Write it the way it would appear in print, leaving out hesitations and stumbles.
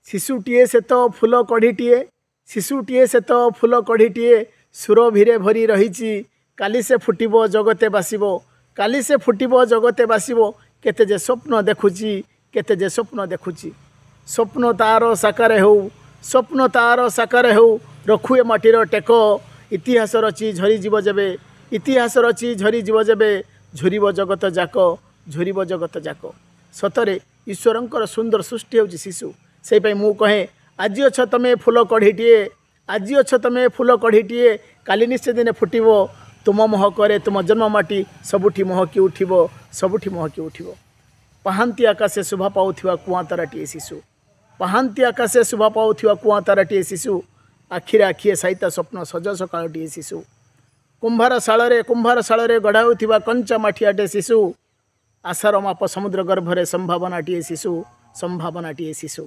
ଶିଶୁଟିଏ ସେ ତ ଫୁଲ କଢ଼ିଟିଏ, ଶିଶୁଟିଏ ସେ ତ ଫୁଲ କଢ଼ିଟିଏ, ସୁରଭିରେ ଭରି ରହିଛି। କାଲି ସେ ଫୁଟିବ, ଜଗତେ ବାସିବ, କାଲି ସେ ଫୁଟିବ, ଜଗତେ ବାସିବ। କେତେ ଯେ ସ୍ୱପ୍ନ ଦେଖୁଛି, କେତେ ଯେ ସ୍ୱପ୍ନ ଦେଖୁଛି। ସ୍ୱପ୍ନ ତାର ସାକାର ହେଉ, ସ୍ୱପ୍ନ ତାର ସାକାର ହେଉ, ରଖୁ ଏ ମାଟିର ଟେକ। ଇତିହାସ ରଚି ଝରିଯିବ ଯେବେ, ଇତିହାସ ରଚି ଝରିଯିବ ଯେବେ, ଝୁରିବ ଜଗତ ଯାକ, ଝୁରିବ ଜଗତ ଯାକ। ସତରେ ଈଶ୍ୱରଙ୍କର ସୁନ୍ଦର ସୃଷ୍ଟି ହେଉଛି ଶିଶୁ। ସେଇପାଇଁ ମୁଁ କହେ, ଆଜି ଅଛ ତମେ ଫୁଲ କଢ଼ିଟିଏ, ଆଜି ଅଛ ତମେ ଫୁଲ କଢ଼ିଟିଏ, କାଲି ନିଶ୍ଚୟ ଦିନେ ଫୁଟିବ। ତୁମ ମହକରେ ତୁମ ଜନ୍ମ ମାଟି ସବୁଠି ମହକି ଉଠିବ, ସବୁଠି ମହକି ଉଠିବ। ପାହାନ୍ତି ଆକାଶେ ଶୋଭା ପାଉଥିବା କୁଆଁ ତାରାଟିଏ ଶିଶୁ, ପାହାନ୍ତି ଆକାଶେ ଶୋଭା ପାଉଥିବା କୁଆଁ ତାରାଟିଏ ଶିଶୁ, ଆଖିରେ ଆଖିଏ ସାଇତା ସ୍ୱପ୍ନ ସଜ ସକାଳଟିଏ ଶିଶୁ। କୁମ୍ଭାର ଶାଳରେ, କୁମ୍ଭାର ଶାଳରେ ଗଢ଼ା ହେଉଥିବା କଞ୍ଚା ମାଠିଆଟେ ଶିଶୁ, ଆଶାର ମାପ ସମୁଦ୍ର ଗର୍ଭରେ ସମ୍ଭାବନାଟିଏ ଶିଶୁ, ସମ୍ଭାବନାଟିଏ ଶିଶୁ।